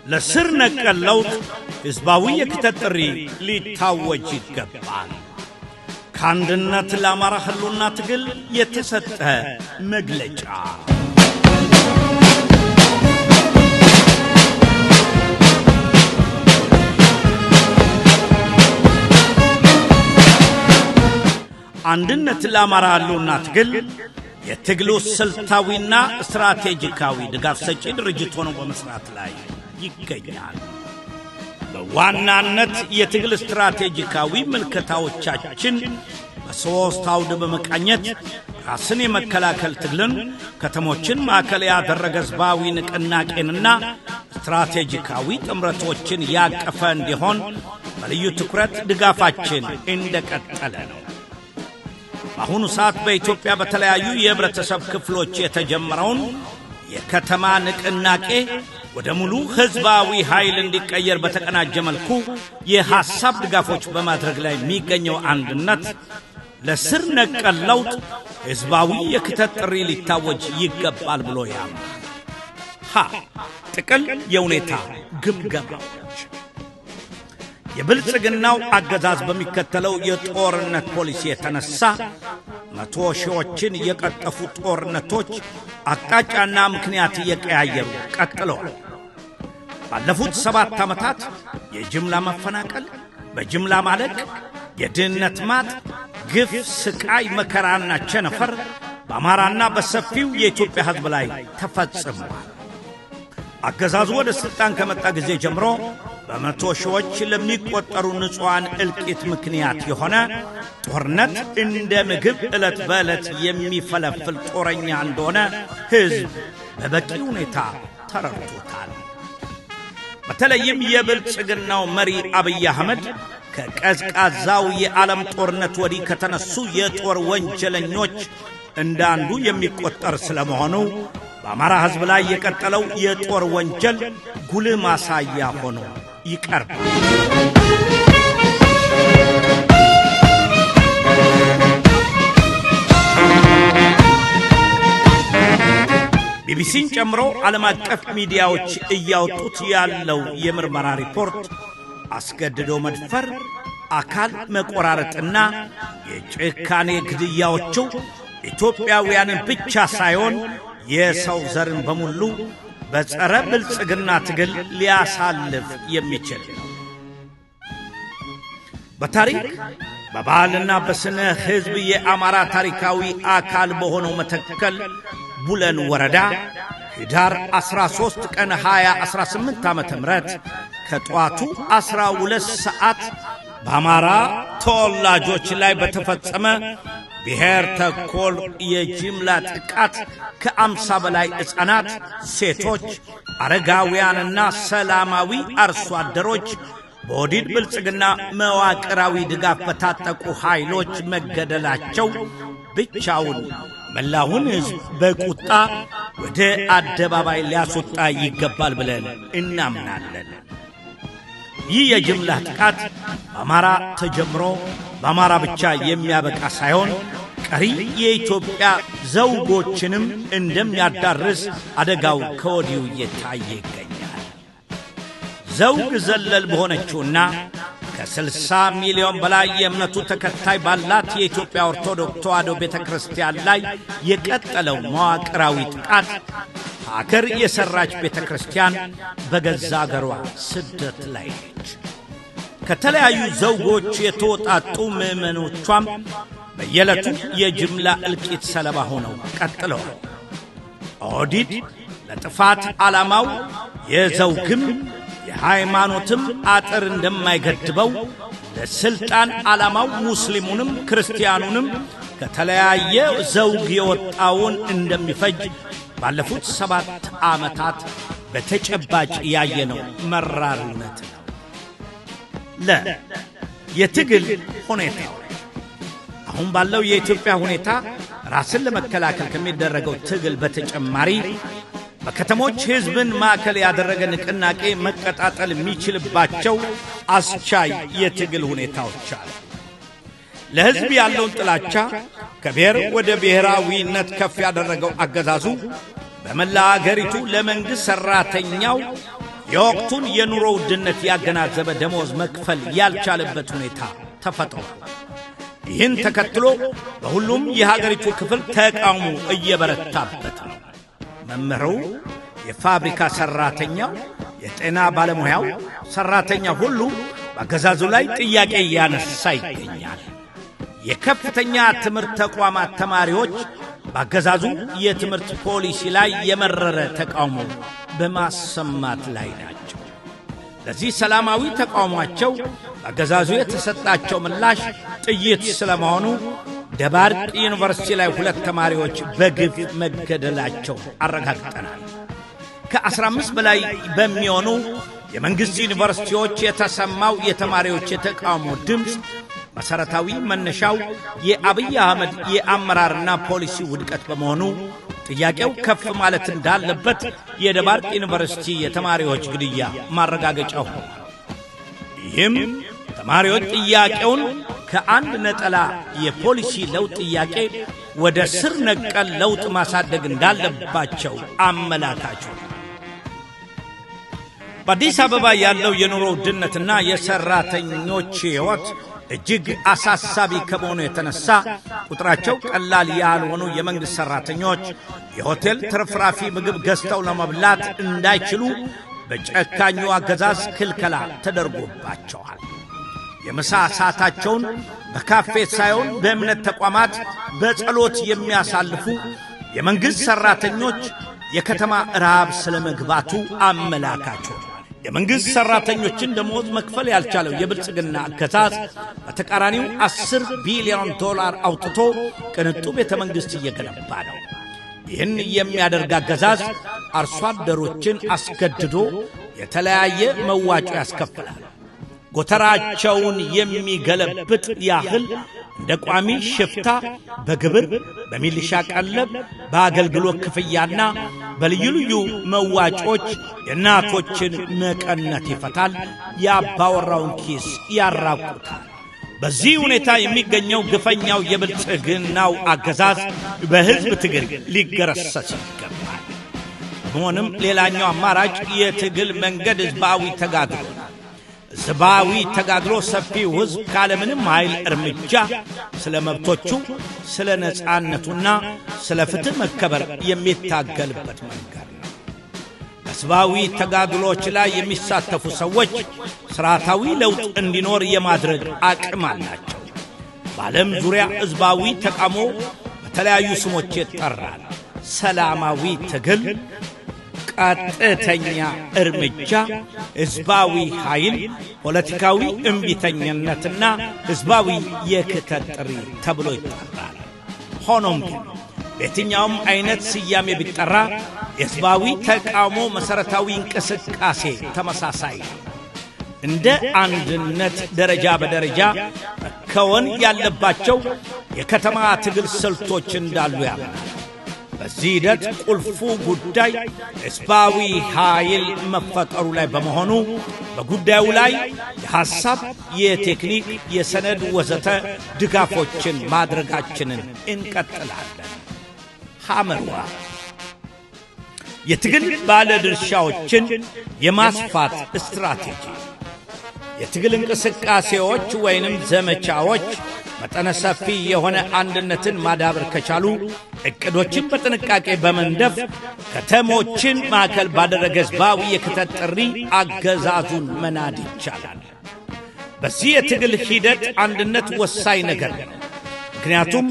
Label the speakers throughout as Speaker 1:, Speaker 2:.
Speaker 1: ለስር ነቀል ለውጥ ሕዝባዊ የክተት ጥሪ ሊታወጅ ይገባል። ከአንድነት ለአማራ ህልውና ትግል የተሰጠ መግለጫ። አንድነት ለአማራ ህልውና ትግል የትግሉ ስልታዊና ስትራቴጂካዊ ድጋፍ ሰጪ ድርጅት ሆኖ በመስራት ላይ ይገኛል። በዋናነት የትግል ስትራቴጂካዊ ምልከታዎቻችን በሦስት አውድ በመቃኘት ራስን የመከላከል ትግልን፣ ከተሞችን ማዕከል ያደረገ ሕዝባዊ ንቅናቄንና ስትራቴጂካዊ ጥምረቶችን ያቀፈ እንዲሆን በልዩ ትኩረት ድጋፋችን እንደቀጠለ ነው። በአሁኑ ሰዓት በኢትዮጵያ በተለያዩ የህብረተሰብ ክፍሎች የተጀመረውን የከተማ ንቅናቄ ወደ ሙሉ ሕዝባዊ ኃይል እንዲቀየር በተቀናጀ መልኩ የሐሳብ ድጋፎች በማድረግ ላይ የሚገኘው አንድነት ለስር ነቀል ለውጥ ሕዝባዊ የክተት ጥሪ ሊታወጅ ይገባል ብሎ ያምናል። ሀ ጥቅል የሁኔታ ግምገማዎች። የብልጽግናው አገዛዝ በሚከተለው የጦርነት ፖሊሲ የተነሳ መቶ ሺዎችን የቀጠፉ ጦርነቶች አቅጣጫና ምክንያት እየቀያየሩ ቀጥለዋል። ባለፉት 7 ዓመታት የጅምላ መፈናቀል፣ በጅምላ ማለቅ፣ የድህነት ማጥ፣ ግፍ፣ ስቃይ፣ መከራና ቸነፈር በአማራና በሰፊው የኢትዮጵያ ሕዝብ ላይ ተፈጽሟል። አገዛዙ ወደ ሥልጣን ከመጣ ጊዜ ጀምሮ በመቶ ሺዎች ለሚቆጠሩ ንጹሐን እልቂት ምክንያት የሆነ ጦርነት እንደ ምግብ ዕለት በዕለት የሚፈለፍል ጦረኛ እንደሆነ ሕዝብ በበቂ ሁኔታ ተረድቶታል። በተለይም የብልጽግናው መሪ አብይ አህመድ ከቀዝቃዛው የዓለም ጦርነት ወዲህ ከተነሱ የጦር ወንጀለኞች እንደ አንዱ የሚቆጠር ስለመሆኑ በአማራ ሕዝብ ላይ የቀጠለው የጦር ወንጀል ጉልህ ማሳያ ሆኖ ይቀርባል። ቢቢሲን ጨምሮ ዓለም አቀፍ ሚዲያዎች እያወጡት ያለው የምርመራ ሪፖርት አስገድዶ መድፈር፣ አካል መቆራረጥና የጭካኔ ግድያዎቹ ኢትዮጵያውያንን ብቻ ሳይሆን የሰው ዘርን በሙሉ በጸረ ብልጽግና ትግል ሊያሳልፍ የሚችል ነው። በታሪክ በባህልና በስነ ሕዝብ የአማራ ታሪካዊ አካል በሆነው መተከል ቡለን ወረዳ ህዳር 13 ቀን 2018 ዓመተ ምህረት ከጧቱ 12 ሰዓት በአማራ ተወላጆች ላይ በተፈጸመ ብሔር ተኮር የጅምላ ጥቃት ከ50 በላይ ሕፃናት፣ ሴቶች፣ አረጋውያንና ሰላማዊ አርሶ አደሮች በኦህዴድ ብልጽግና መዋቅራዊ ድጋፍ በታጠቁ ኃይሎች መገደላቸው ብቻውን መላውን ሕዝብ በቁጣ ወደ አደባባይ ሊያስወጣ ይገባል ብለን እናምናለን። ይህ የጅምላ ጥቃት በአማራ ተጀምሮ በአማራ ብቻ የሚያበቃ ሳይሆን ቀሪ የኢትዮጵያ ዘውጎችንም እንደሚያዳርስ አደጋው ከወዲሁ እየታየ ይገኛል። ዘውግ ዘለል በሆነችውና ከ60 ሚሊዮን በላይ የእምነቱ ተከታይ ባላት የኢትዮጵያ ኦርቶዶክስ ተዋሕዶ ቤተክርስቲያን ላይ የቀጠለው መዋቅራዊ ጥቃት ሀገር የሰራች ቤተክርስቲያን በገዛ አገሯ ስደት ላይ ነች። ከተለያዩ ዘውጎች የተወጣጡ ምዕመኖቿም በየዕለቱ የጅምላ እልቂት ሰለባ ሆነው ቀጥለዋል። ኦህዴድ ለጥፋት ዓላማው የዘውግም የሃይማኖትም አጥር እንደማይገድበው ለስልጣን ዓላማው ሙስሊሙንም ክርስቲያኑንም ከተለያየ ዘውግ የወጣውን እንደሚፈጅ ባለፉት 7 ዓመታት በተጨባጭ ያየነው መራር እውነት ነው። ለ የትግል ሁኔታዎች። አሁን ባለው የኢትዮጵያ ሁኔታ ራስን ለመከላከል ከሚደረገው ትግል በተጨማሪ በከተሞች ሕዝብን ማዕከል ያደረገ ንቅናቄ መቀጣጠል የሚችልባቸው አስቻይ የትግል ሁኔታዎች አሉ። ለሕዝብ ያለውን ጥላቻ ከብሔር ወደ ብሔራዊነት ከፍ ያደረገው አገዛዙ በመላ አገሪቱ ለመንግሥት ሠራተኛው የወቅቱን የኑሮ ውድነት ያገናዘበ ደሞዝ መክፈል ያልቻለበት ሁኔታ ተፈጥሯል። ይህን ተከትሎ በሁሉም የሀገሪቱ ክፍል ተቃውሞ እየበረታበት ነው። መምህሩ፣ የፋብሪካ ሰራተኛው፣ የጤና ባለሙያው፣ ሰራተኛ ሁሉ በአገዛዙ ላይ ጥያቄ እያነሳ ይገኛል። የከፍተኛ ትምህርት ተቋማት ተማሪዎች በአገዛዙ የትምህርት ፖሊሲ ላይ የመረረ ተቃውሞ በማሰማት ላይ ናቸው። ለዚህ ሰላማዊ ተቃውሟቸው በአገዛዙ የተሰጣቸው ምላሽ ጥይት ስለመሆኑ ደባርቅ ዩኒቨርሲቲ ላይ 2 ተማሪዎች በግፍ መገደላቸው አረጋግጠናል። ከ15 በላይ በሚሆኑ የመንግሥት ዩኒቨርሲቲዎች የተሰማው የተማሪዎች የተቃውሞ ድምፅ መሠረታዊ መነሻው የአብይ አህመድ የአመራርና ፖሊሲ ውድቀት በመሆኑ ጥያቄው ከፍ ማለት እንዳለበት የደባርቅ ዩኒቨርሲቲ የተማሪዎች ግድያ ማረጋገጫው ሆኗል። ይህም ተማሪዎች ጥያቄውን ከአንድ ነጠላ የፖሊሲ ለውጥ ጥያቄ ወደ ስር ነቀል ለውጥ ማሳደግ እንዳለባቸው አመላካች ሆኗል። በአዲስ አበባ ያለው የኑሮ ውድነትና የሰራተኞች ሕይወት እጅግ አሳሳቢ ከመሆኑ የተነሳ ቁጥራቸው ቀላል ያልሆኑ የመንግሥት ሠራተኞች የሆቴል ትርፍራፊ ምግብ ገዝተው ለመብላት እንዳይችሉ በጨካኙ አገዛዝ ክልከላ ተደርጎባቸዋል። የምሳ ሰዓታቸውን በካፌ ሳይሆን በእምነት ተቋማት በጸሎት የሚያሳልፉ የመንግሥት ሠራተኞች የከተማ ረሃብ ስለመግባቱ አመላካች ሆኗል። የመንግሥት ሠራተኞችን ደሞዝ መክፈል ያልቻለው የብልጽግና አገዛዝ በተቃራኒው 10 ቢሊዮን ዶላር አውጥቶ ቅንጡ ቤተ መንግሥት እየገነባ ነው። ይህን የሚያደርግ አገዛዝ አርሶ አደሮችን አስገድዶ የተለያየ መዋጮ ያስከፍላል። ጎተራቸውን የሚገለብጥ ያህል እንደ ቋሚ ሽፍታ በግብር፣ በሚሊሻ ቀለብ፣ በአገልግሎት ክፍያና በልዩ ልዩ መዋጮች የእናቶችን መቀነት ይፈታል፣ የአባወራውን ኪስ ያራቁታል። በዚህ ሁኔታ የሚገኘው ግፈኛው የብልጽግናው አገዛዝ በሕዝብ ትግል ሊገረሰስ ይገባል። በመሆኑም ሌላኛው አማራጭ የትግል መንገድ ሕዝባዊ ተጋድሎ ነው። ሕዝባዊ ተጋድሎ ሰፊው ሕዝብ ካለምንም ኃይል እርምጃ ስለ መብቶቹ፣ ስለ ነጻነቱና ስለ ፍትህ መከበር የሚታገልበት መንገድ ነው። በሕዝባዊ ተጋድሎች ላይ የሚሳተፉ ሰዎች ስርዓታዊ ለውጥ እንዲኖር የማድረግ አቅም አላቸው። በዓለም ዙሪያ ሕዝባዊ ተቃውሞ በተለያዩ ስሞች ይጠራል። ሰላማዊ ትግል፣ ቀጥተኛ እርምጃ፣ ሕዝባዊ ኃይል፣ ፖለቲካዊ እምቢተኝነትና ሕዝባዊ የክተት ጥሪ ተብሎ ይጠራል። ሆኖም ግን በየትኛውም አይነት ስያሜ ቢጠራ የሕዝባዊ ተቃውሞ መሠረታዊ እንቅስቃሴ ተመሳሳይ ነው። እንደ አንድነት ደረጃ በደረጃ መከወን ያለባቸው የከተማ ትግል ስልቶች እንዳሉ ያምናል። በዚህ ሂደት ቁልፉ ጉዳይ ሕዝባዊ ኃይል መፈጠሩ ላይ በመሆኑ በጉዳዩ ላይ የሐሳብ፣ የቴክኒክ፣ የሰነድ ወዘተ ድጋፎችን ማድረጋችንን እንቀጥላለን። ሐመርዋ የትግል ባለድርሻዎችን የማስፋት ስትራቴጂ። የትግል እንቅስቃሴዎች ወይንም ዘመቻዎች መጠነ ሰፊ የሆነ አንድነትን ማዳበር ከቻሉ እቅዶችን በጥንቃቄ በመንደፍ ከተሞችን ማዕከል ባደረገ ሕዝባዊ የክተት ጥሪ አገዛዙን መናድ ይቻላል። በዚህ የትግል ሂደት አንድነት ወሳኝ ነገር ነው። ምክንያቱም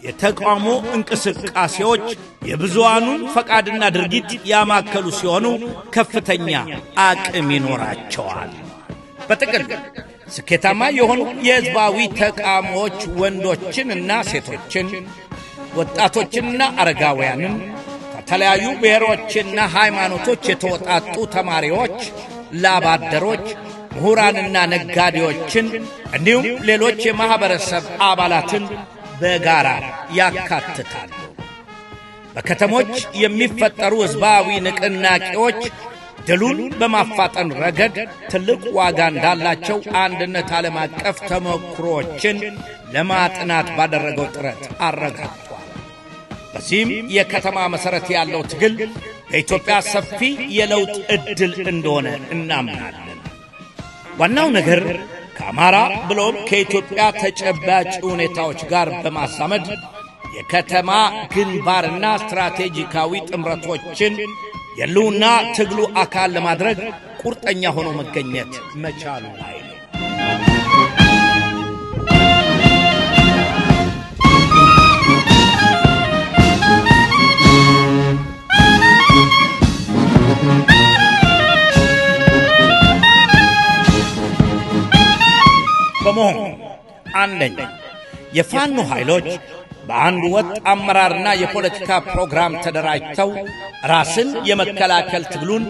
Speaker 1: የተቃውሞ እንቅስቃሴዎች የብዙሃኑን ፈቃድና ድርጊት ያማከሉ ሲሆኑ ከፍተኛ አቅም ይኖራቸዋል። በጥቅል ስኬታማ የሆኑ የሕዝባዊ ተቃውሞዎች ወንዶችንና ሴቶችን፣ ወጣቶችንና አረጋውያንን፣ ከተለያዩ ብሔሮችና ሃይማኖቶች የተወጣጡ ተማሪዎች፣ ላባደሮች፣ ምሁራንና ነጋዴዎችን እንዲሁም ሌሎች የማኅበረሰብ አባላትን በጋራ ያካትታሉ። በከተሞች የሚፈጠሩ ሕዝባዊ ንቅናቄዎች ድሉን በማፋጠን ረገድ ትልቅ ዋጋ እንዳላቸው አንድነት ዓለም አቀፍ ተሞክሮዎችን ለማጥናት ባደረገው ጥረት አረጋግጧል። በዚህም የከተማ መሠረት ያለው ትግል በኢትዮጵያ ሰፊ የለውጥ ዕድል እንደሆነ እናምናለን። ዋናው ነገር ከአማራ ብሎም ከኢትዮጵያ ተጨባጭ ሁኔታዎች ጋር በማዛመድ የከተማ ግንባርና ስትራቴጂካዊ ጥምረቶችን የህልውና ትግሉ አካል ለማድረግ ቁርጠኛ ሆኖ መገኘት መቻሉ ላይ ነው። በመሆኑ አንደኛ፣ የፋኖ ኃይሎች በአንድ ወጥ አመራርና የፖለቲካ ፕሮግራም ተደራጅተው ራስን የመከላከል ትግሉን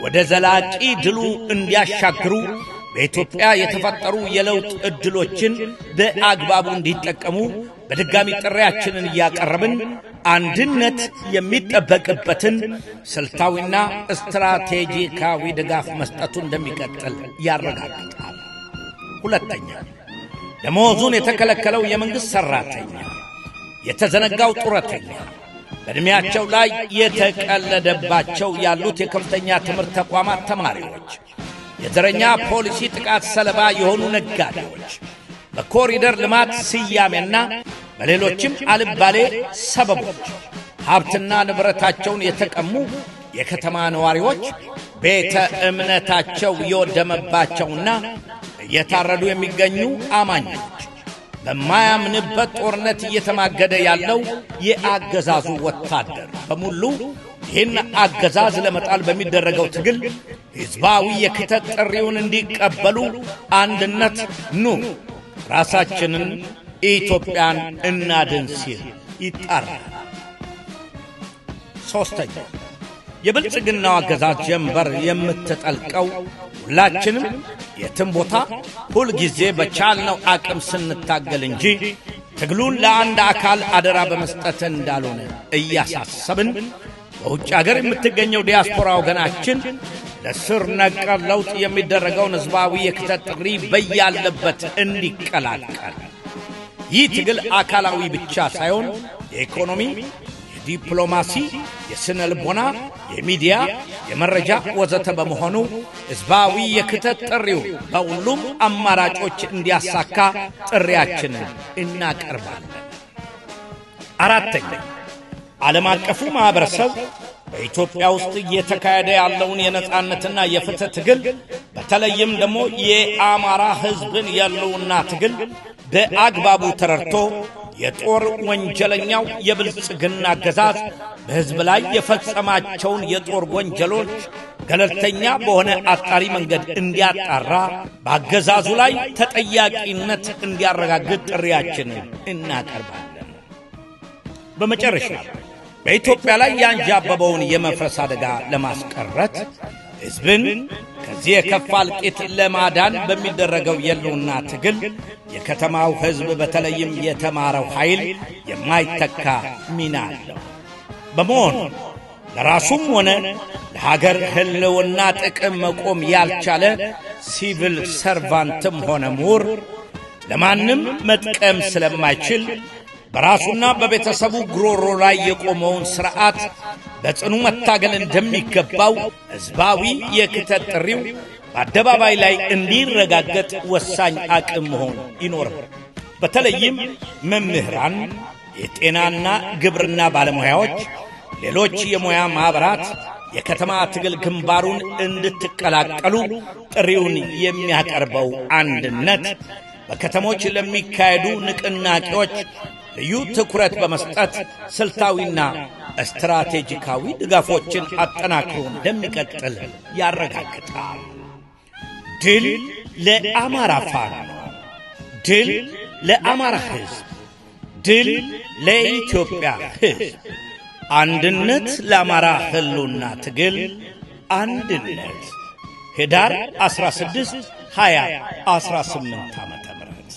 Speaker 1: ወደ ዘላቂ ድሉ እንዲያሻግሩ በኢትዮጵያ የተፈጠሩ የለውጥ ዕድሎችን በአግባቡ እንዲጠቀሙ በድጋሚ ጥሪያችንን እያቀረብን አንድነት የሚጠበቅበትን ስልታዊና ስትራቴጂካዊ ድጋፍ መስጠቱ እንደሚቀጥል ያረጋግጣል። ሁለተኛ፣ ደመወዙን የተከለከለው የመንግሥት ሠራተኛ፣ የተዘነጋው ጡረተኛ፣ በዕድሜያቸው ላይ የተቀለደባቸው ያሉት የከፍተኛ ትምህርት ተቋማት ተማሪዎች፣ የዘረኛ ፖሊሲ ጥቃት ሰለባ የሆኑ ነጋዴዎች፣ በኮሪደር ልማት ስያሜና በሌሎችም አልባሌ ሰበቦች ሀብትና ንብረታቸውን የተቀሙ የከተማ ነዋሪዎች፣ ቤተ እምነታቸው የወደመባቸውና እየታረዱ የሚገኙ አማኞች፣ በማያምንበት ጦርነት እየተማገደ ያለው የአገዛዙ ወታደር በሙሉ ይህን አገዛዝ ለመጣል በሚደረገው ትግል ሕዝባዊ የክተት ጥሪውን እንዲቀበሉ አንድነት ኑ ራሳችንን ኢትዮጵያን እናድን ሲል ይጣራል። ሦስተኛ፣ የብልጽግናው አገዛዝ ጀንበር የምትጠልቀው ሁላችንም የትም ቦታ ሁል ጊዜ በቻልነው አቅም ስንታገል እንጂ ትግሉን ለአንድ አካል አደራ በመስጠት እንዳልሆነ እያሳሰብን በውጭ አገር የምትገኘው ዲያስፖራ ወገናችን ለስር ነቀል ለውጥ የሚደረገውን ሕዝባዊ የክተት ጥሪ በያለበት እንዲቀላቀል፣ ይህ ትግል አካላዊ ብቻ ሳይሆን የኢኮኖሚ፣ የዲፕሎማሲ፣ የስነ ልቦና፣ የሚዲያ፣ የመረጃ ወዘተ በመሆኑ ሕዝባዊ የክተት ጥሪው በሁሉም አማራጮች እንዲያሳካ ጥሪያችንን እናቀርባለን። አራተኛ፣ ዓለም አቀፉ ማኅበረሰብ በኢትዮጵያ ውስጥ እየተካሄደ ያለውን የነጻነትና የፍትህ ትግል በተለይም ደግሞ የአማራ ሕዝብን የህልውና ትግል በአግባቡ ተረድቶ የጦር ወንጀለኛው የብልጽግና አገዛዝ በሕዝብ ላይ የፈጸማቸውን የጦር ወንጀሎች ገለልተኛ በሆነ አጣሪ መንገድ እንዲያጣራ፣ በአገዛዙ ላይ ተጠያቂነት እንዲያረጋግጥ ጥሪያችንን እናቀርባለን። በመጨረሻ በኢትዮጵያ ላይ ያንዣበበውን የመፍረስ አደጋ ለማስቀረት፣ ሕዝብን ከዚህ የከፋ እልቂት ለማዳን በሚደረገው የህልውና ትግል የከተማው ሕዝብ በተለይም የተማረው ኃይል የማይተካ ሚና አለው። በመሆኑ ለራሱም ሆነ ለሀገር ህልውና ጥቅም መቆም ያልቻለ ሲቪል servant ም ሆነ ምሁር ለማንም መጥቀም ስለማይችል በራሱና በቤተሰቡ ጉሮሮ ላይ የቆመውን ሥርዓት በጽኑ መታገል እንደሚገባው ሕዝባዊ የክተት ጥሪው በአደባባይ ላይ እንዲረጋገጥ ወሳኝ አቅም መሆን ይኖርበታል። በተለይም መምህራን፣ የጤናና ግብርና ባለሙያዎች፣ ሌሎች የሙያ ማኅበራት የከተማ ትግል ግንባሩን እንድትቀላቀሉ ጥሪውን የሚያቀርበው አንድነት በከተሞች ለሚካሄዱ ንቅናቄዎች ልዩ ትኩረት በመስጠት ስልታዊና ስትራቴጂካዊ ድጋፎችን አጠናክሮ እንደሚቀጥል ያረጋግጣል። ድል ለአማራ ፋኖ! ድል ለአማራ ሕዝብ! ድል ለኢትዮጵያ ሕዝብ! አንድነት ለአማራ ህልውና ትግል! አንድነት ህዳር 16 20 18 ዓመተ ምህረት።